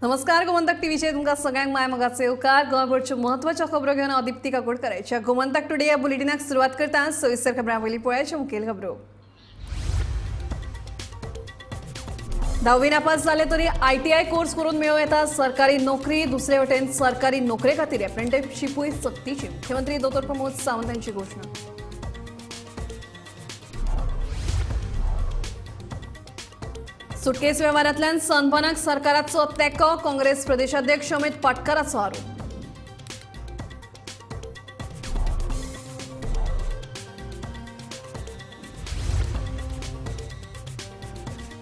नमस्कार, गोमंतक टीव्हीचेर तुमकां सगळ्यांक माय मोगाचो येवकार. गोंयभरच्यो म्हत्वाच्यो खबरो घेवन हांव दिप्ती काकोडकराच्या गोमंतक टुडे ह्या बुलेटिनाक सुरवात करता. सविस्तर खबरां पयलीं पळयाच्यो मुखेल खबरो. धावी नापास जाले तरी आयटीआय कोर्स करून मेळूं येता सरकारी नोकरी. दुसरे वटेन सरकारी नोकरे खातीर अप्रेंटिसशिपूय सक्तीची. मुख्यमंत्री दोतोर प्रमोद सावंत यांची घोषणा. सुटकेस व्यवहारांतल्यान सनबर्नाक सरकाराचो तेंको. काँग्रेस प्रदेशाध्यक्ष अमित पाटकाराचो आरोप.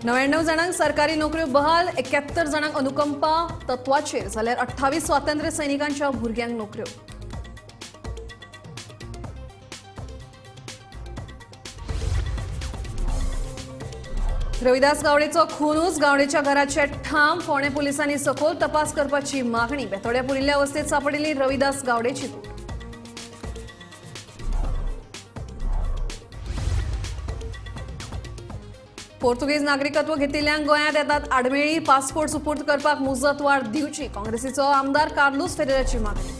99 जाणांक सरकारी नोकऱ्यो बहाल. 71 जाणांक अनुकंपा तत्वाचेर, जाल्यार 28 स्वातंत्र्य सैनिकांच्या भुरग्यांक नोकऱ्यो. रविदास गावडेचो खूनूच. गावडेच्या घराचे ठाम. फोंडें पोलिसांनी सखोल तपास करपाची मागणी. बेतोड्या पुरिल्ल्या अवस्थेत सापडिल्ली रविदास गावडेची कूड. पोर्तुगीज नागरिकत्व घेतिल्ल्यांक गोंयांत येतात आडमेळी. पासपोर्ट सुपूर्द करपाक मुजतवाड दिवची. काँग्रेसीचो आमदार कार्लूस फेरेराची मागणी.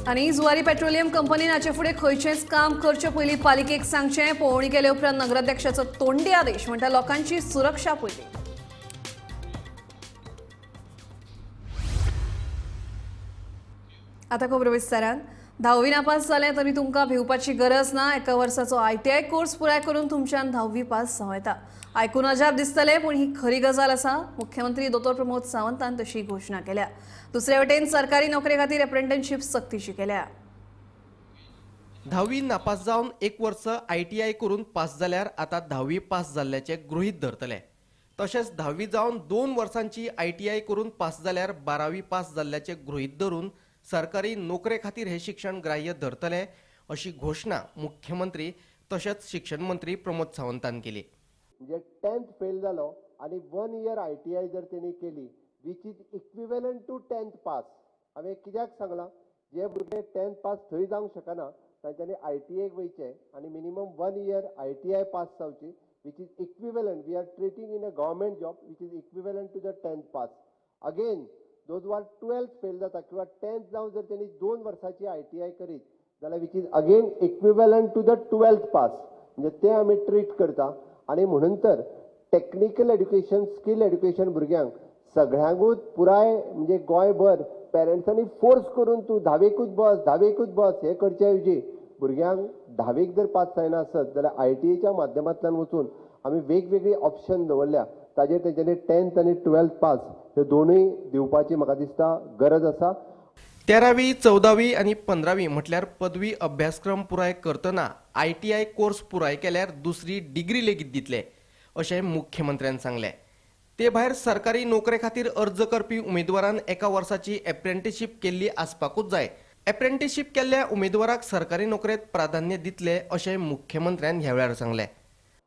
आनी जुवारी पेट्रोलियम कंपनीन हाचे फुडें खंयचेंच काम करचे पयलीं पालिकेक सांगचें. पळोवणी केले उपरांत नगराध्यक्षाचो तोंडी आदेश. म्हणटा, लोकांची सुरक्षा पयली. आता खबरो विस्तारान. धावी नापास जालें तरी तुमकां भिवपाची गरज ना. एका वर्साचो आयटीआय कोर्स पुराय करून तुमच्यान धावी पास जावं येता. आयकून अजाप दिसतलें, पूण ही खरी गजाल आसा. मुख्यमंत्री दोतोर प्रमोद सावंतान तशी घोशणा केल्या. दुसरे वटेन सरकारी नोकरे खातीर अप्रेंटिसशीप सक्तीची केल्या. धावी नापास जावन एक वर्स आयटीआय करून पास जाल्यार आतां धावी पास जाल्ल्याचें गृहीत धरतले. तशेंच धावी जावन 2 वर्सांची आयटीआय करून पास जाल्यार बारावी पास जाल्ल्याचें गृहीत धरून सरकारी नोकरे खातीर हें शिक्षण ग्राह्य धरतले, अशी घोशणा मुख्यमंत्री तशेंच शिक्षण मंत्री प्रमोद सावंतान केली. म्हणजे टेंथ फेल जालो आनी 1 इयर आयटीआय जर तेणी केली, which is equivalent to 10th pass. हांवें कित्याक सांगलां, जे भुरगे टेंथ पास थंय जावंक शकना तांच्यांनी आयटीआयक वयचें आनी minimum 1 year ITI pass जावची, which is equivalent, we are treating in a government job, which is equivalent to the 10th pass. Again, those are 12th fail जाता किंवा टेंथ जावन जर तेणी 2 वर्साची आयटीआय करीत जाल्यार which is again equivalent to the 12th pass. म्हणजे ते आमी ट्रीट करता. आनी म्हणून तर टॅक्निकल एड्युकेशन, स्कील एड्युकेशन भुरग्यांक सगळ्यांकूच पुराय, म्हणजे गोंयभर पेरंट्सांनी फोर्स करून तूं धावेकूच बस, धावेकूच बस हें करचे ऐवजी भुरग्यांक धावेक जर पास जायना आसत जाल्यार आयटीआयच्या माध्यमांतल्यान वचून आमी वेगवेगळी ऑप्शन दवरल्या. ताजेर तेंच्यांनी टेंथ आनी 12th पास ह्यो दोनूय दिवपाची म्हाका दिसता गरज आसा. 13वी, 14वी आनी 15वी म्हटल्यार पदवी अभ्यासक्रम पुराय करतना आयटीआय कोर्स पुराय केल्यार दुसरी डिग्री लेगीत दितले, अशें मुख्यमंत्र्यान सांगलें. ते भायर सरकारी नोकरे खातीर अर्ज करपी उमेदवारान एका वर्साची एप्रेंटिसशीप केल्ली आसपाकूच जाय. एप्रेंटिसशीप केल्ल्या उमेदवाराक सरकारी नोकरेंत प्राधान्य दितले, अशें मुख्यमंत्र्यान ह्या वेळार सांगलें.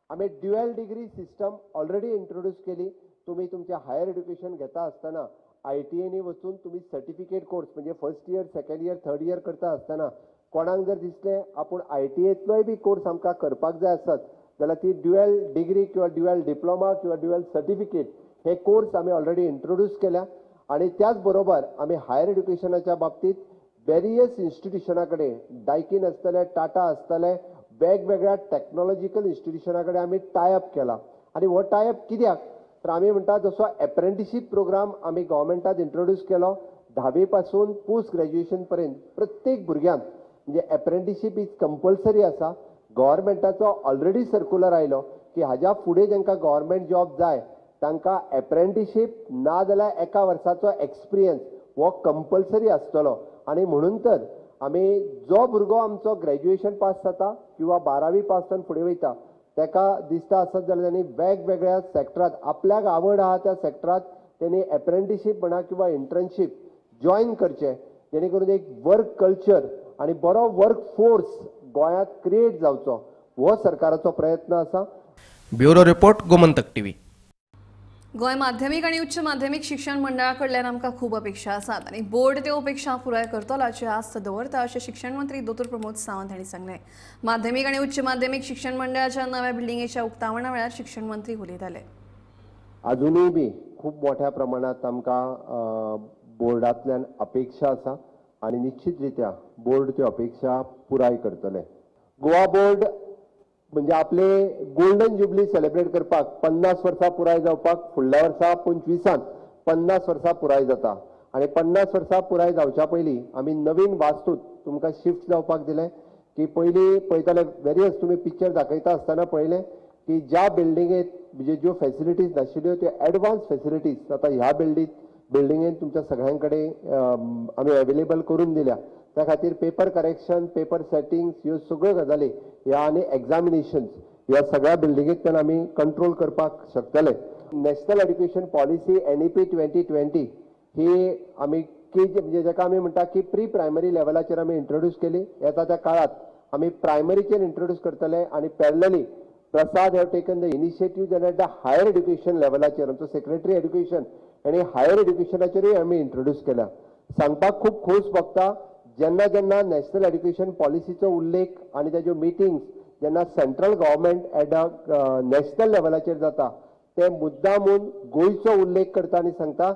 आमी dual degree system already introduce केली. तुमी तुमचें हायर एड्युकेशन घेता आसतना आयटीआयनी वचून तुमी सर्टिफिकेट कोर्स, म्हणजे first year, second year, third year करता आसतना कोणाक जर दिसलें आपूण आयटीआयतलोय बी कोर्स आमकां करपाक जाय आसत जाल्यार ती ड्युएल डिग्री किंवा ड्युएल डिप्लोमा किंवा ड्युएल सर्टिफिकेट हे कोर्स आमी ऑलरेडी इंट्रोड्यूस केल्या. आनी त्याच बरोबर आमी हायर एड्युकेशनाच्या बाबतींत वेरियस इन्स्टिट्युशना कडेन, डायकीन आसतलें, टाटा आसतलें, वेगवेगळ्या टॅक्नोलॉजिकल इन्स्टिट्युशना कडेन आमी टायअप केला. आनी हो टायअप कित्याक, तर आमी म्हणटा जसो एप्रेंटिशीप प्रोग्राम आमी गव्हर्मेंटान इंट्रोड्यूस केलो, धावे पासून पोस्ट ग्रॅज्युएशन पर्यंत प्रत्येक भुरग्यांक म्हणजे एप्रेंटिशीप is compulsory आसा. गव्हर्मेंटाचो ऑलरेडी सर्कुलर आयलो की हाज्या फुडें जांकां गव्हर्मेंट जॉब जाय तांकां एप्रेंटिशीप ना जाल्यार एका वर्साचो एक्सपिरियन्स हो कंपल्सरी आसतलो. आनी म्हणून तर आमी जो भुरगो आमचो ग्रॅज्युएशन पास जाता किंवा बारावी पास जावन फुडें वयता ताका दिसता आसत जाल्यार तेणी वेगवेगळ्या सेक्टरांत आपल्याक आवड आहा त्या सेक्टरांत तेणी एप्रेंटिशीप म्हणा किंवा इंटर्नशीप जॉयन करचें, जेणे करून एक वर्क कल्चर आनी बरो वर्क फोर्स गोंयांत क्रिएट जावचो, हो सरकाराचो प्रयत्न आसा. Bureau report, Gomantak TV. Goa माध्यमीक आनी उच्च माध्यमीक शिक्षण मंडळा कडल्यान आमकां खूब अपेक्षा आसात आनी बोर्ड त्यो अपेक्षा पुराय करतलो अशी आस्त दवरता अशें शिक्षण मंत्री दोतोर प्रमोद सावंत हांणी सांगलें. माध्यमीक आनी उच्च माध्यमीक शिक्षण मंडळाच्या नव्या बिल्डिंगेच्या उक्तावणा वेळार शिक्षण मंत्री उलयताले. अजुनूय बी खूब मोठ्या प्रमाणात आमकां बोर्डांतल्यान अपेक्षा आसा आनी निश्चित रित्या बोर्ड त्यो अपेक्षा पुराय करतले. गोवा बोर्ड म्हणजे आपले गोल्डन जुबली सेलिब्रेट करपाक 50 वर्सां पुराय जावपाक फुडल्या वर्सा 25 50 वर्सां पुराय जाता आनी 50 वर्सां पुराय जावच्या पयलीं आमी नवीन वास्तूत तुमकां शिफ्ट जावपाक दिलें की पयलीं पळयताले वेरियस तुमी पिक्चर दाखयता आसतना पळयलें की ज्या बिल्डिंगेंत म्हणजे ज्यो फॅसिलिटीज नाशिल्ल्यो त्यो एडवान्स फॅसिलिटीज आतां ह्या बिल्डिंगेंत तुमच्या सगळ्यां कडेन आमी अवेलेबल करून दिल्या. त्या खातीर पेपर करेक्शन, पेपर सेटिंग्स ह्यो सगळ्यो गजाली ह्या आनी एग्जामिनेशन्स ह्या सगळ्या बिल्डिंगेंतल्यान आमी कंट्रोल करपाक शकतले. नॅशनल एड्युकेशन पॉलिसी NEP 2020 ही आमी के म्हणजे जाका आमी म्हणटा की प्री प्रायमरी लेवलाचेर आमी इंट्रोड्यूस केली. येता त्या काळांत आमी प्रायमरीचेर इंट्रोड्यूस करतले आनी parallelly Prasad have taken the initiative जाल्यार the higher education लेवलाचेर आमचो सेक्रेटरी एड्युकेशन आनी हायर एड्युकेशनाचेरूय आमी इंट्रोड्यूस केल्या. सांगपाक खूब खोस भोगता जेन्ना जेन्ना नॅशनल एड्युकेशन पॉलिसीचो उल्लेख आनी ताज्यो मिटिंग्स जेन्ना central government at a national लेवलाचेर जाता ते मुद्दामून गोंयचो उल्लेख करता आनी सांगता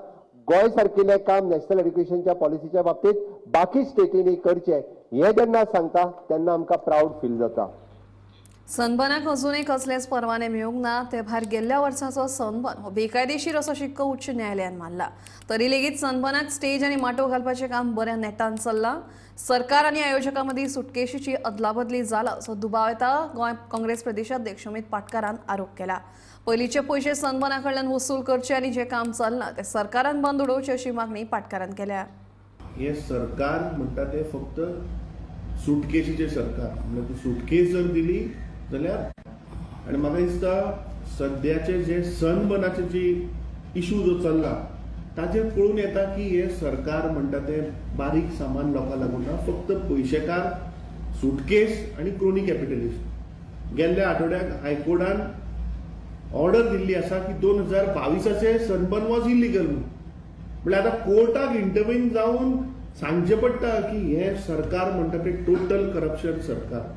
गोंय सारकिल्लें काम नॅशनल एड्युकेशनच्या पॉलिसीच्या बाबतींत बाकी स्टेटींनी करचें हें जेन्ना सांगता तेन्ना आमकां प्रावड फील जाता. सनबर्नाक अजूनय कसलेच परवाने मेळूंक ना. ते भायर गेल्ल्या वर्साचो सनबर्न हो बेकायदेशीर असो शिक्को उच्च न्यायालयान मारला. तरी लेगीत सनबर्नाक स्टेज आनी माटोव घालपाचें काम बऱ्या नेटान चल्लां. सरकार आनी आयोजकां मदीं सुटकेशीची अदलाबदली जाला असो दुबाव येता. गोंय काँग्रेस प्रदेशाध्यक्ष अमित पाटकारान आरोप केला. पयलींचे पयशे सनबर्ना कडल्यान वसूल करचे आनी जें काम चल्लां तें सरकारान बंद उडोवचें अशी मागणी पाटकारान केल्या. हें सरकार म्हणटा तें फक्त सुटकेशीचें सरकार, म्हणल्यार तूं सुटकेस जर दिली जाल्यार. आनी म्हाका दिसता सद्याचे जे सनबर्नाचे जी इशू जो चल्ला ताचेर कळून येता की हे सरकार म्हणटा तें बारीक सामान लोकां लागून ना, फक्त पयशेकार, सुटकेस आनी क्रोनी कॅपिटलिस्ट. गेल्ल्या आठवड्याक हायकोर्टान ऑर्डर दिल्ली आसा की 2022 सनबर्न वॉज इलिगल म्हणून. म्हणल्यार आतां कोर्टाक इंटरवीन जावन सांगचें पडटा की हें सरकार म्हणटा तें टोटल करप्शन सरकार.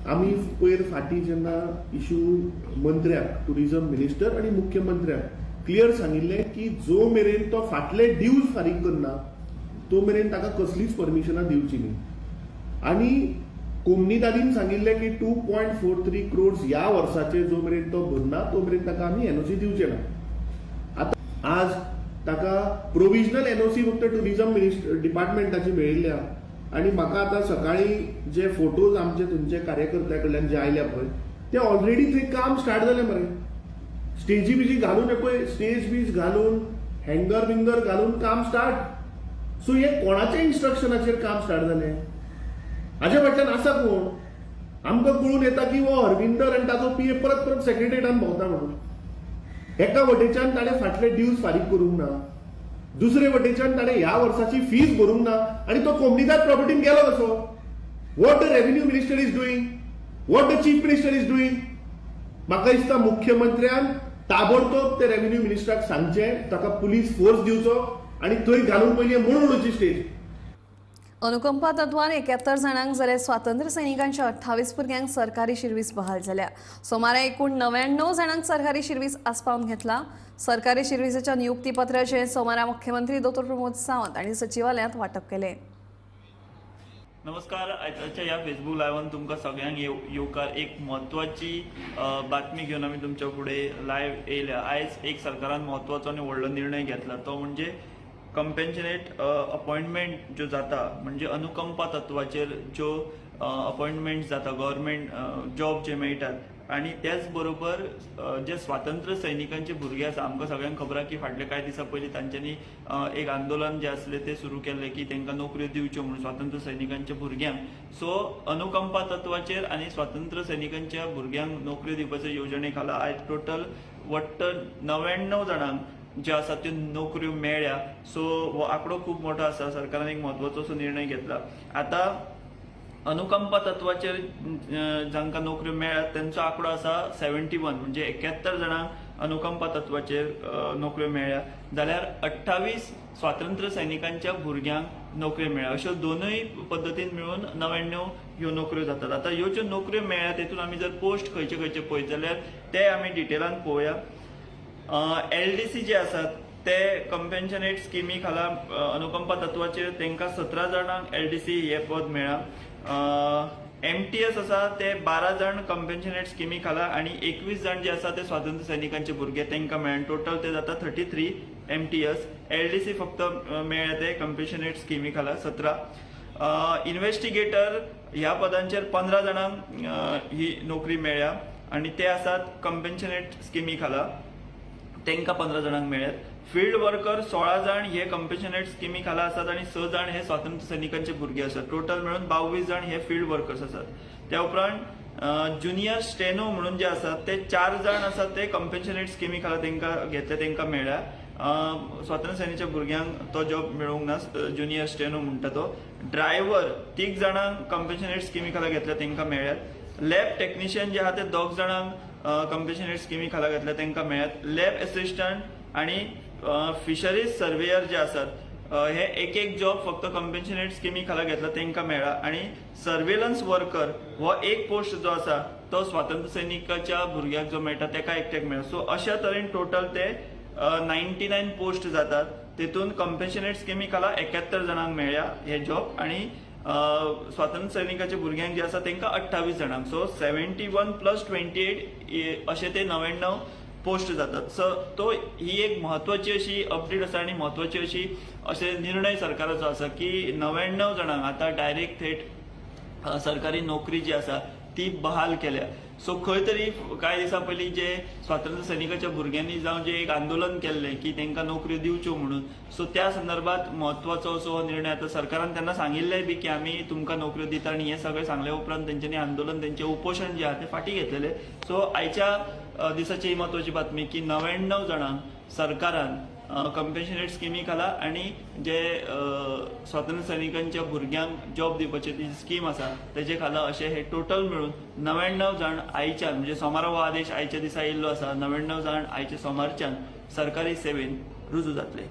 आमी पयर फाटीं जेन्ना इशू मंत्र्याक, टुरिजम मिनिस्टर आनी मुख्यमंत्र्याक क्लियर सांगिल्लें की जो मेरेन तो फाटले ड्यूज फारीक करना तो मेरेन ताका कसलीच परमिशनां दिवची न्ही. आनी कोमनीदादीन सांगिल्लें की 2.43 क्रोड्स ह्या वर्साचे जो मेरेन तो भरना तो मेरेन ताका आमी एनओसी दिवचे ना. आतां आज ताका प्रोविजनल एनओसी फक्त टुरिजम मिनिस्टर डिपार्टमेंटाची मेळिल्ली आहा. आनी म्हाका आतां सकाळीं जे फोटोज आमचे तुमचे कार्यकर्त्या कडल्यान जे आयल्या पळय ते ऑलरेडी थंय काम स्टार्ट जालें मरे. स्टेजी बिजी घालून पळय, स्टेज बीज घालून हँगर बिंगर घालून काम स्टार्ट. सो हे कोणाच्या इन्स्ट्रक्शनाचेर काम स्टार्ट जालें? हाजे फाटल्यान आसा कोण? आमकां कळून येता की हो अरविंदर आनी ताचो पी ए परत परत सेक्रेटरीटान भोंवता म्हणून. एका वटेच्यान ताणें फाटले ड्यूज फारीक करूंक ना, दुसरे वटेच्यान ताणें ह्या वर्साची फीज भरूंक ना आनी तो कोमनीदाद प्रॉपर्टीन गेलो कसो? What the revenue minister is doing, what the chief minister is doing? म्हाका दिसता मुख्यमंत्र्यान ताबडतोब ते रेव्हेन्यू मिनिस्टराक सांगचें, ताका पुलीस फोर्स दिवचो आनी थंय घालून पयलीं म्हणून उडोवची स्टेज. अनुकंपा तत्वान 71 जाणांक जाल्यार स्वातंत्र्य सैनिकांच्या 28 भुरग्यांक सरकारी शिरवीस बहाल जाल्या. सोमारा एकूण 99 जाणांक सरकारी शिरवीस आस्पावन घेतला. सरकारी शिरवीसाच्या नियुक्तीपत्राचें सोमारा मुख्यमंत्री दोतोर प्रमोद सावंत आनी सचिवालयांत वांटप केलें. नमस्कार, आयच्या ह्या फेसबूक लायव्हान तुमकां सगळ्यांक येवकार. एक म्हत्वाची बातमी घेवन आमी तुमच्या फुडें लायव्ह येयल्या. आयज एक सरकारान म्हत्वाचो आनी व्हडलो निर्णय घेतला तो म्हणजे कंपेन्शनेट अपॉयंटमेंट ज्यो जाता, म्हणजे अनुकंपा तत्वाचेर ज्यो अपॉयंटमेंट जाता, गव्हर्मेंट जॉब जे मेळटात. आनी त्याच बरोबर जे स्वातंत्र्य सैनिकांचे भुरगे आसा, आमकां सगळ्यांक खबर आसा की फाटले कांय दिसां पयलीं तांच्यांनी एक आंदोलन जें आसलें तें सुरू केल्लें की तांकां नोकऱ्यो दिवच्यो म्हणून स्वातंत्र्य सैनिकांच्या भुरग्यांक. सो अनुकंपा तत्वाचेर आनी स्वातंत्र्य सैनिकांच्या भुरग्यांक नोकऱ्यो दिवपाच्या येवजणे खाला आयज टोटल वट्ट 99 जाणांक ज्यो आसा त्यो नोकऱ्यो मेळ्ळ्या. सो हो आंकडो खूब मोठो आसा. सरकारान एक म्हत्वाचो असो निर्णय घेतला. आतां अनुकंपा तत्वाचेर जांकां नोकऱ्यो मेळ्ळ्यात तेंचो आंकडो आसा 71, म्हणजे 71 जाणांक अनुकंपा तत्वाचेर नोकऱ्यो मेळ्ळ्या, जाल्यार 28 स्वातंत्र्य सैनिकांच्या भुरग्यांक नोकऱ्यो मेळ्ळ्या. अश्यो दोनूय पद्दतीन मेळून 99 ह्यो नोकऱ्यो जातात. आतां ह्यो ज्यो नोकऱ्यो मेळ्ळ्या तेतून आमी जर पोस्ट खंयचे खंयचे पळयत जाल्यार ते आमी डिटेलान पळोवया. एलडीसी जे आसात ते कंपेन्शनेट स्किमी खाला अनुकंपा तत्वाचेर तांकां 17 जाणांक एलडीसी हे पद मेळ्ळां. एमटीएस आसा ते 12 जाण कंपेन्शनेट स्किमी खाला आनी 21 जाण जे आसा ते स्वातंत्र्य सैनिकांचे भुरगे तांकां मेळ्ळे. टोटल ते जाता 33 एमटीएस. एलडीसी फक्त मेळ्ळे ते कंपेन्शनेट स्किमी खाला 17. इन्व्हेस्टिगेटर ह्या पदांचेर 15 जाणांक ही नोकरी मेळ्ळ्या आनी ते आसात कंपेन्शनेट स्किमी खाला, तांकां 15 जाणांक मेळ्ळ्यात. फिल्ड वर्कर 16 जाण हे कंपेन्शनेट स्किमी खाला आसात आनी 6 जाण हे स्वातंत्र्य सैनिकांचे भुरगे आसात. टोटल मेळून 22 जाण हे फिल्ड वर्कर्स आसात. त्या उपरांत ज्युनियर स्टेनो म्हणून जे आसात ते 4 जाण आसात ते कंपेन्शनेट स्किमी खाला तांकां घेतले, तांकां मेळ्ळ्या. स्वातंत्र्य सेनेच्या भुरग्यांक तो जॉब मेळूंक ना, ज्युनियर स्टेनो म्हणटा तो. ड्रायव्हर 3 जाणांक कंपेन्शनेट स्किमी खाला घेतल्या, तांकां मेळ्ळ्यात. लॅब टेक्निशियन जे आहा ते 2 जाणांक कंपेन्शनेट स्किमी खाला घेतल्या, तांकां मेळ्ळ्यात. लॅब एसिस्टंट आनी फिशरीज सर्वेयर जे आसात हे एक एक जॉब फक्त कंपेन्शनेट स्किमी खाला घेतला, तांकां मेळ्ळा. आनी सर्वेलन्स वर्कर हो एक पोस्ट जो आसा तो स्वातंत्र्य सैनिकाच्या भुरग्याक जो मेळटा ताका एकट्याक मेळ्ळा. सो अशा तरेन टोटल ते 99 पोस्ट जातात. तेतून कंपेन्शनेट स्किमी खाला 71 जाणांक मेळ्ळ्या हे जॉब आनी स्वातंत्र्य सैनिकाच्या भुरग्यांक जे आसा तांकां 28 जाणांक. सो 71 प्लस 28 अशे ते 99 पोस्ट जातात. सो तो ही एक म्हत्वाची अशी अपडेट आसा आनी म्हत्वाची अशी अशे निर्णय सरकाराचो आसा की 99 जाणांक आतां डायरेक्ट थेट सरकारी नोकरी जी आसा ती बहाल केल्या. सो खंय तरी कांय दिसां पयलीं जे स्वातंत्र्य सैनिकाच्या भुरग्यांनी जावं जे एक आंदोलन केल्लें की तांकां नोकऱ्यो दिवच्यो म्हणून, सो त्या संदर्भात म्हत्वाचो असो हो निर्णय आतां सरकारान त्यांना सांगिल्लें बी की आमी तुमकां नोकऱ्यो दिता आनी हें सगळें सांगले उपरांत तेंच्यांनी आंदोलन, तेंचें उपोशण जें आहा तें फाटीं घेतलेलें. सो आयच्या दिसाची ही म्हत्वाची बातमी की 99 जाणांक सरकारान कंपेन्शनेट स्किमी खाला आनी जे स्वातंत्र्य सैनिकांच्या भुरग्यांक जॉब दिवपाची ती स्कीम आसा तेजे खाला अशे हे टोटल मेळून 99 जाण आयच्यान, म्हणजे सोमारा हो आदेश आयच्या दिसा येयल्लो आसा, 99 जाण आयच्या सोमारच्यान सरकारी सेवेन रुजू जातले.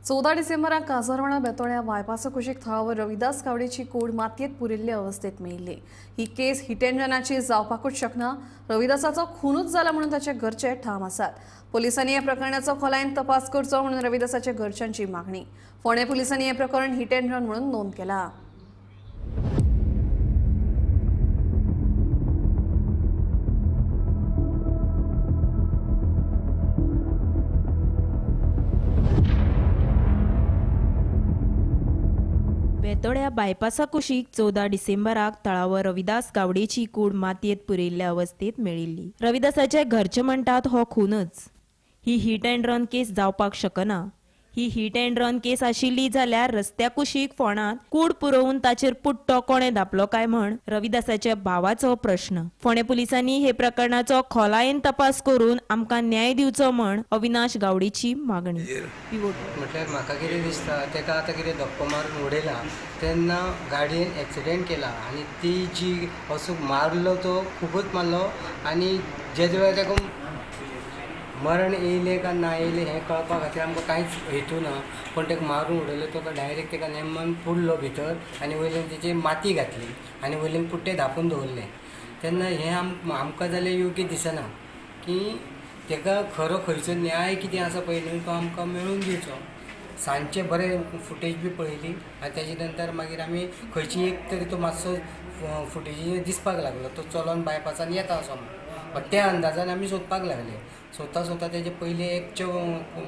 14 डिसेंबराक काजरवाडा बेतोड्या बायपासा कुशीक थळावर रविदास गावडेची कूड मातयेंत पुरिल्ले अवस्थेत मेळिल्ली. ही केस हिट अँड रनाची जावपाकूच शकना. रविदासाचो खुनूच जाला म्हणून ताचे घरचे ठाम आसात. पोलिसांनी ह्या प्रकरणाचो खोलायेन तपास करचो म्हणून रविदासाच्या घरच्यांची मागणी. फोंडें पोलिसांनी हें प्रकरण हिट अँड रन म्हणून नोंद केला. बेतोड्या बायपासा कुशीक 14 डिसेंबराक तळावर रविदास गावडेची कूड मातयेंत पुरिल्ल्या अवस्थेत मेळिल्ली. रविदासाचे घरचे म्हणटात हो खूनच. ही हिट अँड रन केस जावपाक शकना. ही हिट अँड रन केस आशिल्ली जाल्यार रस्त्या कुशीक फोंडांत कूड पुरोवन ताचेर पुट्टो कोणें धापलो काय म्हण रविदासाच्या भावाचो प्रश्न. फोंडें पुलिसांनी हे प्रकरणाचो खोलायेन तपास करून आमकां न्याय दिवचो म्हण अविनाश गावडेची मागणी. म्हटल्यार म्हाका कितें दिसता, ताका आतां कितें धक्को मारून उडयला तेन्ना गाडयेन एक्सिडेंट केला आनी ती जी असो मारलो तो खुबूच मारलो आनी जे वेळार ताका मरण येयलें काय ना येयलें हें कळपा खातीर आमकां कांयच हेतू ना, पूण ताका मारून उडयलो तो डायरेक्ट ताका नेमान पुडलो भितर आनी वयल्यान तेची माती घातली आनी वयल्यान पुट्टे धापून दवरले. तेन्ना हें आमकां जाल्यार योग्य दिसना की ताका खरो खंयचो न्याय कितें आसा पळय न्हू तो आमकां मेळून दिवचो. सांजचे बरें फुटेज बी पळयली आनी तेजे नंतर मागीर आमी खंयची एक तरी तो मातसो फुटेजी दिसपाक लागलो, तो चलोन बायपासान येता असो म्हण, त्या अंदाजान आमी सोदपाक लागले. सोदता सोदता तेजे पयलीं एक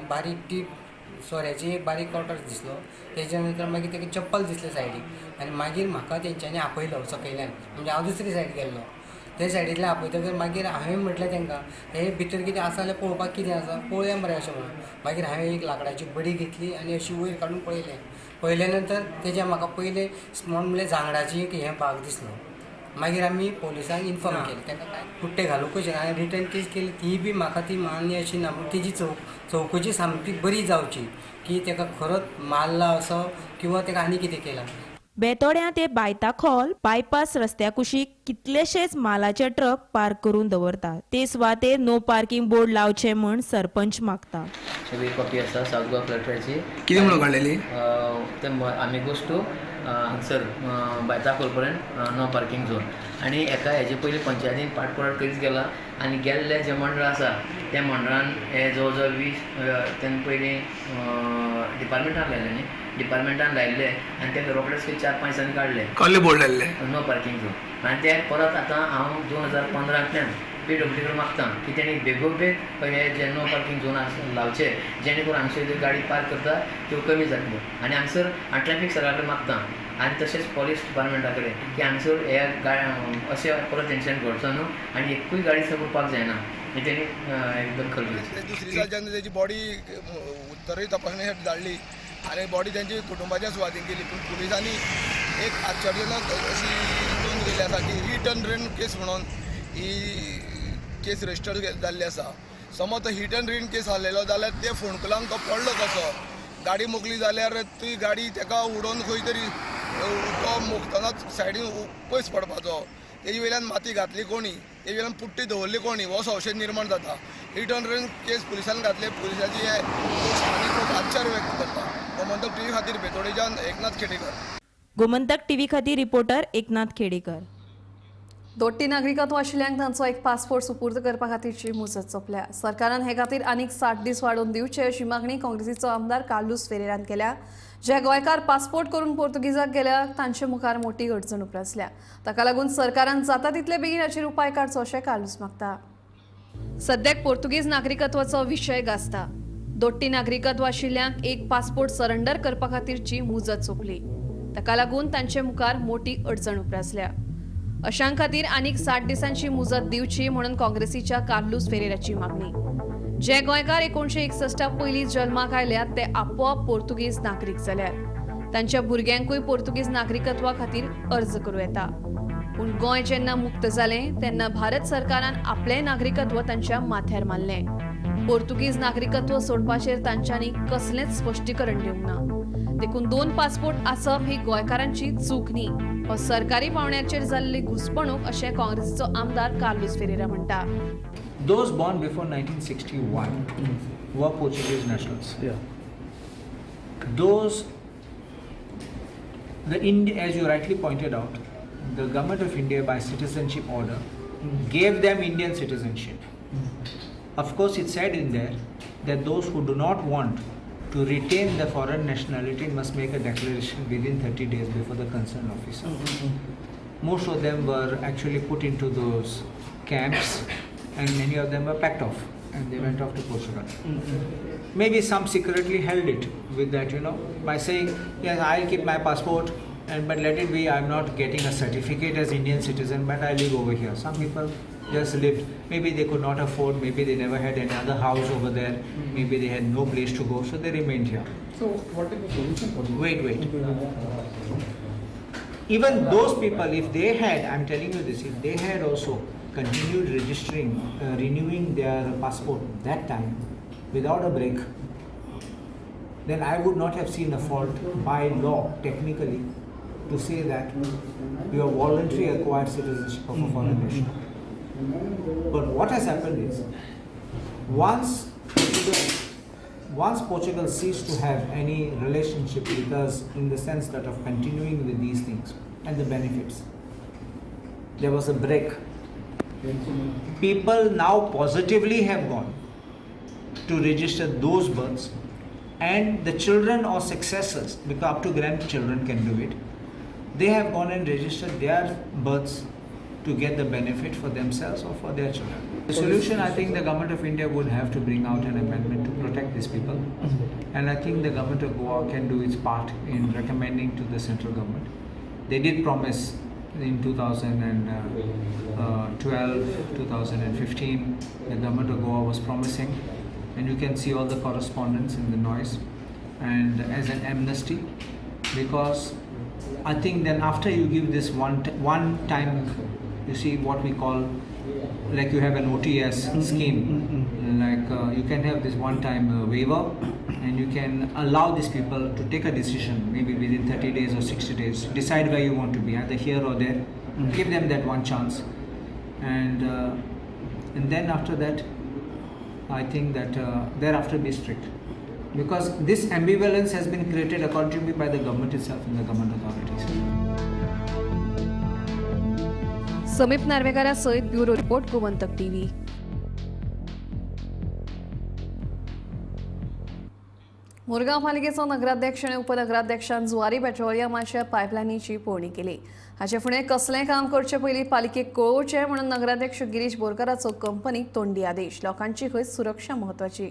बारीक ती सोऱ्याची एक बारीक क्वॉर्टर दिसलो, तेज्या नंतर मागीर तेका चप्पल दिसलें सायडीक आनी मागीर म्हाका तेंच्यांनी आपयलो सकयल्यान, म्हणजे हांव दुसरी सायड गेल्लो ते सायडींतल्यान आपयतकीर मागीर हांवें म्हटलें तांकां हे भितर कितें आसा जाल्यार पळोवपाक कितें आसा पळोवया मरे अशें म्हणून. मागीर हांवें एक लांकडाची बडी घेतली आनी अशी वयर काडून पळयलें. पळयल्या नंतर तेजें म्हाका पयलें म्हणलें जांगडाची एक हें भाग दिसलो. मागीर आमी पोलिसांक इन्फॉर्म केलें, ताका कांय पुट्टे घालूंकच ना आनी रिटर्न केस केली ती बी म्हाका ती मान्य अशी ना, पूण तेजी चवकशी सामकी बरी जावची की ताका खरोच मारला असो किंवा ताका आनी कितें केलां. बेतोड्यां ते बायताखोल बायपास रस्त्या कुशीक कितलेशेच मालाचे ट्रक पार्क करून दवरतात. ते सुवातेर नो पार्किंग बोर्ड लावचे म्हूण सरपंच मागता. सगळी कॉपी आसा सावथ गोवा कलेक्टराची. कितें म्हणून काडलेली? ते आमिगोस टू हांगसर बायताखोल पर्यंत नो पार्किंग झोन. आनी एका हेजे पयलीं पंचायतीन पाठपुराव करीत गेला आनी गेल्ले जे मंडळ आसा त्या मंडळान हे जवळ जवळ 20 तेन्ना पयलीं डिपार्टमेंटान लायले न्ही, डिपार्टमेंटान लायिल्ले आनी ते रोखडेच 4-5 दिसांनी काडले. कसले बोर्ड लायल्ले? No parking zone. आनी ते परत आतां हांव 2015 PWD कडेन मागता की तेणी बेगोबेग हे जे नो पार्किंग झोन लावचे, जेणे करून हांगसर ज्यो गाडी पार्क करता त्यो कमी जातल्यो. आनी हांगसर हांव ट्रॅफीक सरा कडेन मागता आनी तशेंच पोलीस डिपार्टमेंटा कडेन की हांगसर हे अशें परत इन्सिडंट घडचो न्हू आनी एकूय गाडी उरपाक जायना हें तेणी एकदम खबर. दुसरी दिसा जेन्ना तेजी बॉडी उत्तरय तपासणी धाडली आनी बॉडी तेंची कुटुंबाच्या सुवादीन केली, पूण पुलिसांनी एक आश्चर्यजनक अशी नोंद केल्ली आसा की हिट अँड रन केस म्हणून ही केस रजिस्टर जाल्ली आसा. समज तो हिट अँड रन केस आहलेलो जाल्यार ते फोंडकुलांक तो पडलो कसो? गाडी मोखली जाल्यार ती गाडी तेका उडोवन खंय तरी तो मोखतनाच सायडीन पयस पडपाचो, तेजे वयल्यान माती घातली कोणी, तेजे वयल्यान पुट्टी दवरली कोणी, हो संशय निर्माण जाता. हिट अँड रन केस पुलिसान घातले, पुलिसाची हे स्थानीक लोक आश्चर्य व्यक्त करता. गोमंतक टीव्ही खातीर बेतोडेच्यान एकनाथ खेडेकर. गोमंतक टीव्ही खातीर रिपोर्टर एकनाथ खेडेकर. दोट्टी नागरिकत्व आशिल्ल्यांक तांचो एक पासपोर्ट सुपूर्द करपा खातीरची मुजत सोंपल्या. सरकारान हे खातीर आनीक 60 दीस वाडोवन दिवचे अशी मागणी काँग्रेसीचो आमदार कार्लूस फेरेरान केल्या. जे गोंयकार पासपोर्ट करून पोर्तुगीजाक गेल्या तांचे मुखार मोठी अडचण उप्रासल्या. ताका लागून सरकारान जाता तितले बेगीन हाचेर उपाय काडचो अशें कार्लूस मागता. सद्याक पोर्तुगीज नागरिकत्वाचो विशय गाजता. दोट्टी नागरिकत्व आशिल्ल्यांक एक पासपोर्ट सरेंडर करपा खातीरची मुजत सोंपली. ताका लागून तांचे मुखार मोठी अडचण उप्रासल्या. अशां खातीर आनीक 60 दिसांची मुजत दिवची म्हणून काँग्रेसीच्या कार्लूस फेरेराची मागणी. जे गोंयकार 1961 पयलीं जल्माक आयल्यात ते आपोआप पोर्तुगीज नागरीक जाल्यात. तांच्या भुरग्यांकूय पोर्तुगीज नागरिकत्वा खातीर अर्ज करूं येता. पूण गोंय जेन्ना मुक्त जालें तेन्ना भारत सरकारान आपलें नागरिकत्व तांच्या माथ्यार मारलें. पोर्तुगीज नागरिकत्व सोडपाचेर तांच्यांनी कसलेंच स्पश्टीकरण दिवंक ना. देखून 2 पासपोर्ट आसप ही गोंयकारांची चूक न्ही, हो सरकारी पावंड्याचेर जाल्ली घुसपणूक अशें काँग्रेसीचो आमदार कार्लूस फेरेरा म्हणटा. Those born before 1961 were Portuguese nationals. Yeah. Those, as you rightly pointed out, the government of India by citizenship order gave them Indian citizenship. Of course, it said in there that those who do not want to retain the foreign nationality must make a declaration within 30 days before the concerned officer. Most of them were actually put into those camps and many of them were packed off and they went off to Portugal. Maybe some secretly held it with that, you know, by saying, yes, I'll keep my passport, and but let it be, I'm not getting a certificate as Indian citizen, but I live over here. Some people just lived, maybe they could not afford, maybe they never had another house over there, maybe they had no place to go, so they remained here. So what is the solution for this? Wait. Even those people, if they had, I'm telling you this, if they had also continued registering, renewing their passport that time without a break, then I would not have seen a fault by law, technically, to say that you have voluntarily acquired citizenship of a foreign nation. But what has happened is, once Portugal ceased to have any relationship with us in the sense that of continuing with these things and the benefits, there was a break. People now positively have gone to register those births, and the children or successors, because up to grandchildren can do it, they have gone and registered their births to get the benefit for themselves or for their children. The solution, I think the government of India would have to bring out an amendment to protect these people, and I think the government of Goa can do its part in recommending to the central government. They did promise in 2012, 2015, the government of Goa was promising, and you can see all the correspondence in the noise, and as an amnesty, because I think then after you give this one time, you see what we call, like you have an OTS scheme, like Like you can have this one-time waiver, and you can allow these people to take a decision, maybe within 30 days or 60 days, decide where you want to be, either here or there. Give them that one chance, and then after that, I think that thereafter be strict, because this ambivalence has been created, according to me, by the government itself and the government authorities. Samip Narvekar सयत bureau report, Gomantak TV. Murgaon पालिकेचो नगराध्यक्ष आनी उपनगराध्यक्षान जुवारी पेट्रोलियमाच्या पायपलायनीची पळोवणी केली. हाचे फुडें कसलें काम करचे पयलीं पालिकेक कळोवचें म्हणून नगराध्यक्ष गिरीश बोरकाराचो कंपनीक तोंडी आदेश. लोकांची खंय सुरक्षा म्हत्वाची.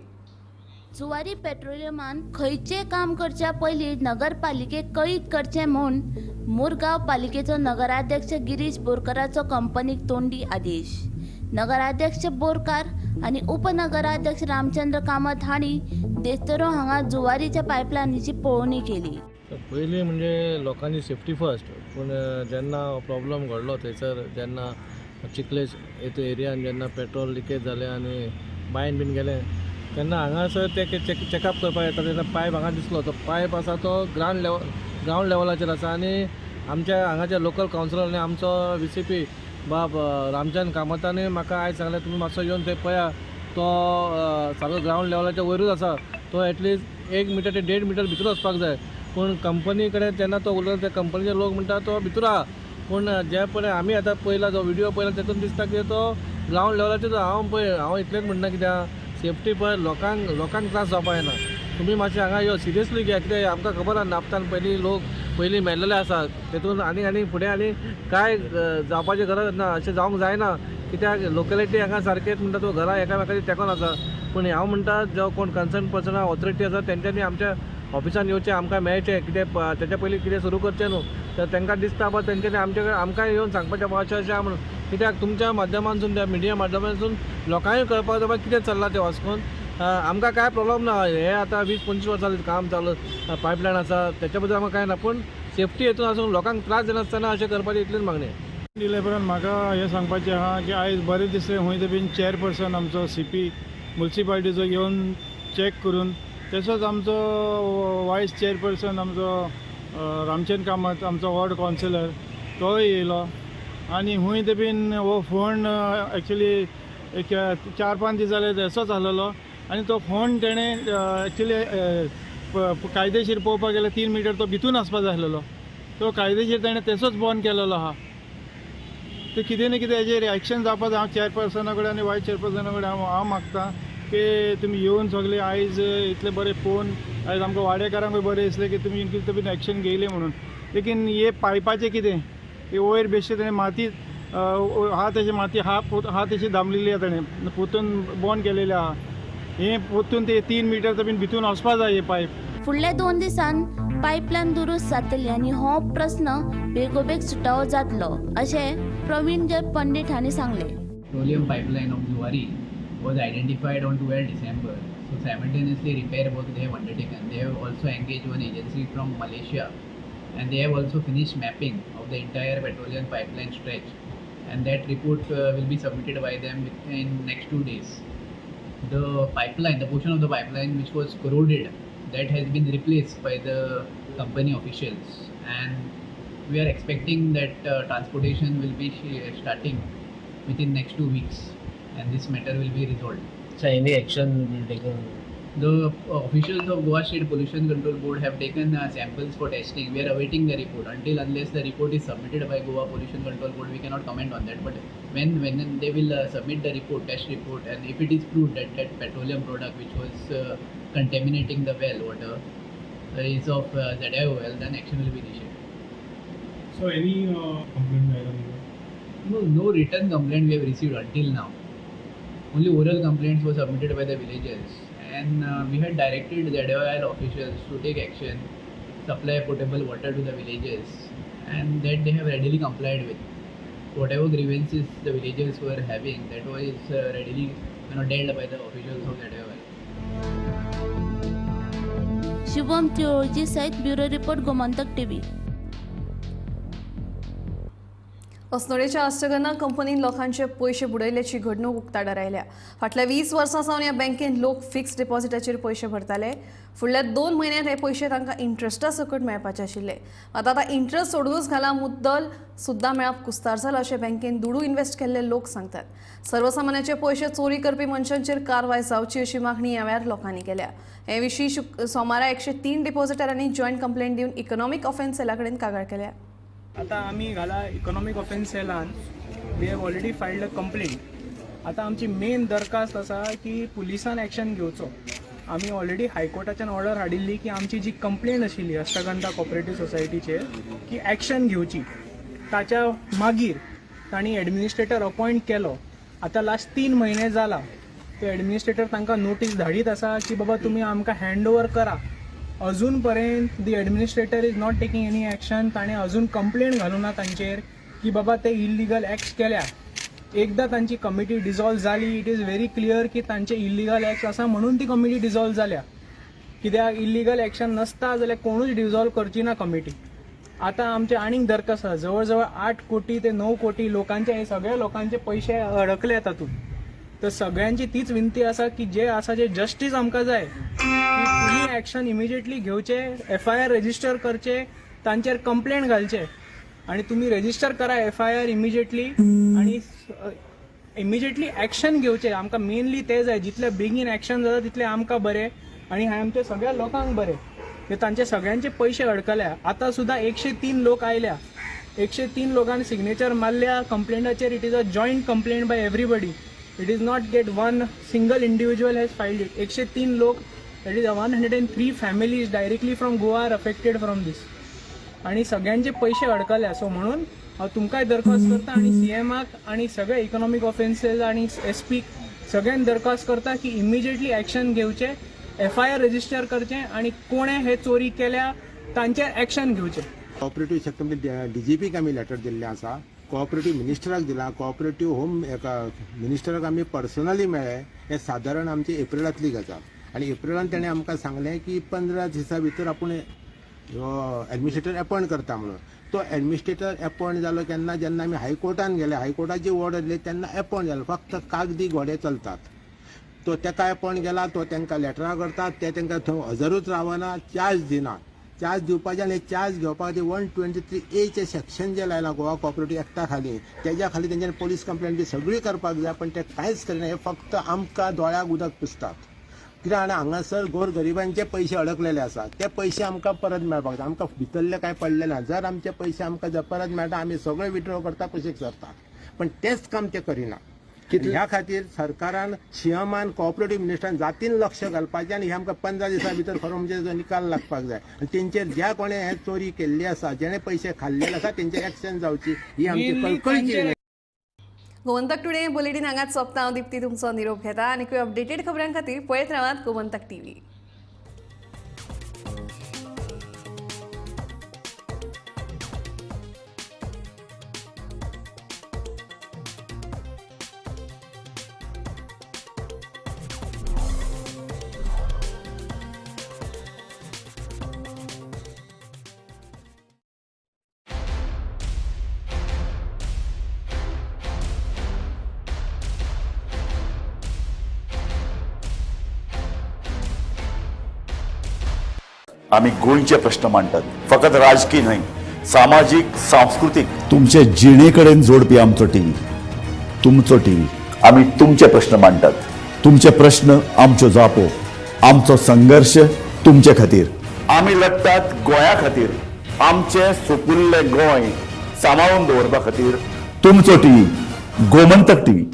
जुवारी पेट्रोलियमान खंयचें काम करच्या पयलीं नगरपालिकेक कळीत करचें म्हूण मुरगांव पालिकेचो नगराध्यक्ष गिरीश बोरकाराचो कंपनीक तोंडी आदेश. नगराध्यक्ष बोरकार आनी उपनगराध्यक्ष रामचंद्र कामत हांणी देस्तरो हांगा जुवारीच्या पायपलायनीची पळोवणी केली. पयलीं म्हणजे लोकांची सेफ्टी फर्स्ट, पूण जेन्ना प्रॉब्लम घडलो थंयसर, जेन्ना चिखलेश एरियान जेन्ना पेट्रोल लिकेज जालें आनी बायन बीन गेलें, तेन्ना हांगासर ते चॅकअप करपाक येता तेन्ना पायप हांगा दिसलो. तो पायप आसा तो ग्रावंड लेवलाचेर आसा आनी आमच्या हांगाच्या लोकल कावन्सिलर आनी आमचो VCP बाब रामचंद्र कामतान म्हाका आयज सांगलें, तुमी मातसो येवन थंय पळया, तो सारको ग्रावंड लेवलाच्या वयरूच आसा, तो एटलिस्ट 1 मिटर ते 1.5 मिटर भितर वचपाक जाय. पूण कंपनी कडेन जेन्ना तो उलयता त्या कंपनीचे लोक म्हणटा तो भितर आहा, पूण जे पळय आमी आतां पळयला, जो व्हिडियो पळयला तेतून दिसता की तो ग्रावंड लेवलाचेर. हांव पळय, हांव इतलेंच म्हणटा कित्याक सेफ्टी पळय, लोकांक त्रास जावपाक जायना. तुमी मातशें हांगा यो, सिरियसली घेया, कित्याक आमकां खबर आसा नापतान पयलीं लोक पयलीं मेल्लेले आसा, तेतून आनी आनी फुडें आनी कांय जावपाची गरज ना, अशें जावंक जायना. कित्याक लोकेलिटी हांगा सारकेच म्हणटा तो घरां एकामेकाची तेंकोन आसा. पूण हांव म्हणटा जो कोण कन्सर्न पर्सन ऑथॉरिटी आसा तेंच्यांनी आमच्या ऑफिसान येवचें, आमकां मेळचें, कितें तेच्या पयलीं कितें सुरू करचें न्हू, तर तांकां दिसता बा तेंच्यांनी आमचे कडेन आमकां येवन सांगपाचें बाबा अशें अशें आहा म्हणून. कित्याक तुमच्या माध्यमांतसून, त्या मिडिया माध्यमांतसून लोकांकय कळपाक जाय बाबा कितें चल्लां तें वचून. आमकां कांय प्रॉब्लम ना, हे आतां 20-25 वर्सां काम चालू, पायपलायन आसा तेच्या बद्दल आमकां कांय ना, पूण सेफ्टी हेतून आसून लोकांक त्रास जायनासतना अशें करपाची इतलीच मागणी. दिले उपरांत म्हाका हें सांगपाचें आहा की आयज बरें दिसलें खंय तरी चेअरपर्सन आमचो CP मुन्सिपालिटीचो येवन चॅक करून, तसोच आमचो वायस चेअरपर्सन आमचो रामचंद्र कामत आमचो वॉर्ड कावन्सिलर तोय येयलो आनी खूंय तेबीन हो फोंड एक्चुली एक 4-5 दीस जाले तसोच आसलेलो आनी तो फोंड तेणें एक्चुली कायदेशीर पळोवपाक गेल्यार 3 मिटर तो भितून आसपा जाय आसलेलो, तो कायदेशीर तेणें तसोच बंद केलेलो आहा. ते कितें न्ही कितें हेजेर एक्शन जावपा जाय. हांव चेअरपर्सना कडेन आनी वायस चेअरपर्सना कडेन हांव मागता की तुमी येवन सगळे आयज इतले बरें पळोवन आयज आमकां वाडेकारांकूय बरें दिसलें की तुमी कितें बीन एक्शन घेयलें म्हणून. लेकीन हे पायपाचें कितें हे वयर बेश्टे तेणें माती आहा तेजी माती हा तशी दामलेली आहा, तेणें पोतून बंद केलेलें आहा, हें पोतून ते 3 मिटर बीन भितून वचपा जाय हे पायप. फुडल्या 2 दिसान पायपलायन दुरुस्त जातली आनी हो प्रस्न बेगोबेग सुटावो जातलो अशें प्रवीण जय पंडित हांणी सांगलें. Petroleum pipeline of Zuari was identified on 12 December. So simultaneously repair work they have undertaken. They have also engaged one agency from Malaysia and they have also finished mapping of the entire petroleum pipeline stretch, and that report will be submitted by them within next 2 days. The pipeline, the portion of the pipeline which was corroded, that has been replaced by the company officials, and we are expecting that transportation will be starting within next 2 weeks and this matter will be resolved. So any action will be taken? The officials of Goa State Pollution Control Board have taken samples for testing. We are awaiting the report. Until unless the report is submitted by Goa Pollution Control Board, we cannot comment on that. But when they will submit the report, test report, and if it is proved that that petroleum product which was contaminating the well water is of ZIOL, then action will be initiated. So any complaint? No, no written complaint we have received until now. Only oral complaints were submitted by the villagers, and we had directed ZIOL officials to take action, supply potable water to the villagers, and that they have readily complied with. Whatever grievances the villagers were having, that was readily dealt by the officials of ZIOL. Shivam Tiroji सहित bureau report, Gomantak TV. अस्नोडेच्या अष्टगंधा कंपनीन लोकांचे पयशे बुडयल्ल्याची घडणूक उक्ताडार आयल्या. फाटल्या 20 वर्सां सावन ह्या बँकेन लोक फिक्स डिपॉझिटाचेर पयशे भरताले. फुडल्या 2 म्हयन्यांत हे पयशे तांकां इंट्रस्टा सकट मेळपाचे आशिल्ले. आतां आतां इंट्रस्ट सोडूनच घाला मुद्दल सुद्दां मेळप कुस्तार जाला अशें बँकेन दुडू इन्व्हेस्ट केल्ले लोक सांगतात. सर्वसामान्याचे पयशे चोरी करपी मनशांचेर कारवाय जावची अशी मागणी ह्या वेळार लोकांनी केल्या. हे विशीं सोमारा 103 डिपॉझिटरांनी जॉयंट कंप्लेंट दिवन इकॉनॉमीक ऑफेन्स सेला कडेन कागाळ केल्या. आतां आमी घाला इकॉनॉमीक ऑफेन्स सेलान we have already filed a complaint. आतां आमची मेन दरखास्त आसा की पुलिसान एक्शन घेवचो. आमी ऑलरेडी हायकोर्टाच्यान ऑर्डर हाडिल्ली की आमची जी कंप्लेंट आशिल्ली अष्टगंधा कॉपरेटीव सोसायटीचेर की एक्शन घेवची. ताच्या मागीर तांणी एडमिनिस्ट्रेटर अपॉयंट केलो. आतां लास्ट 3 म्हयने जाला तो एडमिनिस्ट्रेटर तांकां नोटीस धाडीत आसा की बाबा तुमी आमकां हँड ओवर करा. अजून पर्यंत the administrator is not taking any action. ताणें अजून कंप्लेंट घालूं ना तांचेर की बाबा ते इल्लिगल एक्ट्स केल्या. एकदां तांची कमिटी डिजॉल्व जाली, it is very clear की तांचे इल्लिगल एक्ट्स आसा म्हणून ती कमिटी डिजॉल्व जाल्या. कित्याक इल्लिगल एक्शन नासता जाल्यार कोणूच डिजॉल्व करची ना कमिटी. आतां आमचे आनीक दरखास्त आसा, जवळ जवळ 8 कोटी ते 9 कोटी लोकांचे हे सगळे लोकांचे पयशे अडकले तातूंत. तर सगळ्यांची तीच विनंती आसा की जे आसा जे जस्टीस आमकां जाय की एक्शन इमिजिएटली घेवचे, FIR register करचे, तांचेर कंप्लेंट घालचे आणि तुम्ही रजिस्टर करा FIR immediately आणि इमिजिएटली एक्शन घेवचे. आमकां मेनली ते जाय, जितले बेगीन एक्शन जाता तितले आमकां बरें आणि हे आमच्या सगळ्या लोकांक बरें. ते तांचे सगळ्यांचे पयशे अडकल्या. आतां सुद्दां 103 लोक आयल्या, 103 लोकांनी सिग्नेचर मारल्या कंप्लेंटाचेर. It is a joint complaint by everybody. It is not get one single individual has filed it. 103 लोक, that is 103 families directly from Goa are affected from this. आणि सगळ्यांचे पयशे अडकल्या. सो म्हणून हांव तुमकांय दरखास्त करता आणि सीएमाक आणि सगळे इकॉनॉमीक ऑफेन्सेस आणि एसपीक सगळ्यांक दरखास्त करता की इमिजिएटली एक्शन घेवचे, FIR register करचे आणि कोणे हे चोरी केल्या तांचेर एक्शन घेवचे. कॉपरेटीव सेक्टर डीजीपीक आमी लेटर दिल्लें आसा, कॉपरेटीव मिनिस्टराक दिला, कॉपरेटीव होम एका मिनिस्टराक आमी पर्सनली मेळ्ळे. हें सादारण आमची एप्रिलांतली गजाल आनी एप्रिलान तेणें आमकां सांगलें की 15 दिसां भितर आपूण एडमिनिस्ट्रेटर अपॉयंट करता म्हणून. तो एडमिनिस्ट्रेटर अपॉयंट जालो केन्ना, जेन्ना आमी हायकोर्टान गेले, हायकोर्टाची ऑर्डर दिली तेन्ना अपॉयंट जालो. फक्त कागदी घोडे चलतात. तो तेका अपॉयंट केला, तो तांकां लेटरां करता, ते तांकां थंय हजरूच रावना, चार्ज दिना. चार्ज दिवपाचे आनी चार्ज घेवपा खातीर 123A चें सेक्शन जें लायलां गोवा कॉपरेटीव एक्टा खाली, तेज्या खाली तेंच्यांनी पोलीस कंप्लेंट बी सगळी करपाक जाय, पण ते कांयच करिना. हे फक्त आमकां दोळ्याक उदक पुसतात. कित्याक जाणा, हांगासर गोर गरिबांचे पयशे अडकलेले आसा, ते पयशे आमकां परत मेळपाक जाय. आमकां भितरले कांय पडले ना. जर आमचे पयशे आमकां जर परत मेळटा, आमी सगळे विड्रॉ करता, कुशीक सरता, पण तेच काम ते करिना. ह्या खातीर सरकारान, सीएमान, कॉपरेटीव मिनिस्टरान जातीन लक्ष घालपाचें आनी हे आमकां 15 दिसां भितर खरो म्हणजे निकाल लागपाक जाय. आनी तेंचेर ज्या कोणें हें चोरी केल्ली आसा, जेणे पयशे खाल्लेले आसा, तेंचेर एक्शन जावची ही आमची कळकळीची. गोमंतक टुडे बुलेटीन हांगाच सोंपता. हांव दीप्ती तुमचो निरोप घेता आनी अपडेटेड खबरां खातीर पळयत रावात गोमंतक टीव्ही. आमी गोंयचे प्रश्न मांडटात, फकत राजकीय न्हय, सामाजीक, सांस्कृतीक, तुमचे जिणे कडेन जोडपी आमचो टीव्ही, तुमचो टीव्ही. आमी तुमचे प्रश्न मांडटात, तुमचे प्रश्न आमच्यो जापो, आमचो संघर्श तुमचे खातीर. आमी लढटात गोंया खातीर, आमचें सुपुल्लें गोंय सांबाळून दवरपा खातीर. तुमचो टीव्ही, गोमंतक टीव्ही.